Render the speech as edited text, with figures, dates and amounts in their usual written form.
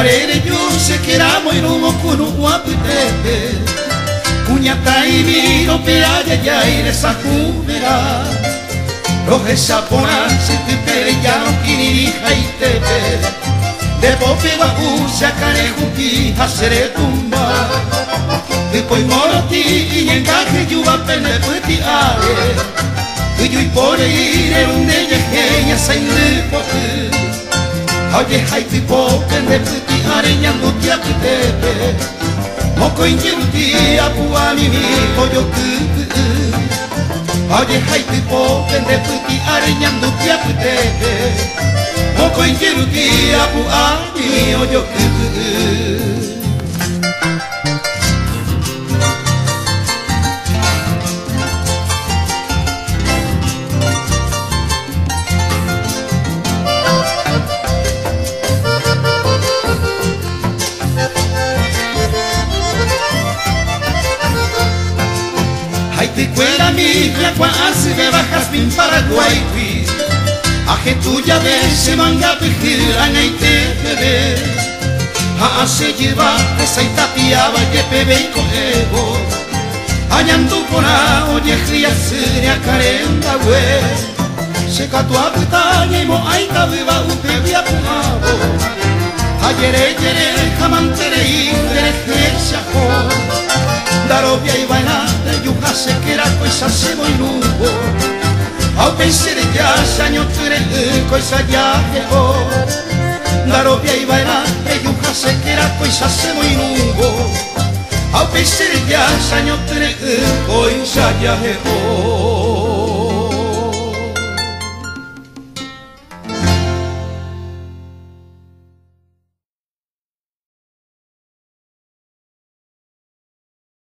Arere ju se queramo y no kunu apytépe Kuñataĩmi ropeajajái resajúmera Rohechaporã chetype rejarõ kirirĩhaitépe Ndepópe gua'u che akãrejupi ha cheretumba Ypoimorotĩ iñengaje juvape ndepyti'áre Yjuipórei rerundejehe ñasãindypoty Ha ojehaitypópe ndepyti'áre ñandutiapytépe Mokõijerupi apu'amimi ojokyky'y Ha ojehaitypópe ndepyti'áre ñandutiapytépe Mokõijerupi apu'amimi ojokyky'y Haitikuéra mi hyakuã asyvéva jazmín Paraguáigui Ahetujave chemangapyhy ag̃aite peve Ha asẽjyva hesaitapiáva jepeve iko'ẽvo Añandu porã ojehýiasýre akãrendague Chekatu apyta ñaimo'ãitavýva upégui apu'ãvo Ha jerejere ha manterei nderehechaho Ndaroviaiva'erã rejuha chekéra kóicha chemoirũvo Ha upéichereja cheañotyre'ỹ kóicha jahe'o Ndaroviaiva'erã rejuha chekéra kóicha chemoirũvo Ha upéichereja cheañotyre'ỹ kóicha jahe'o.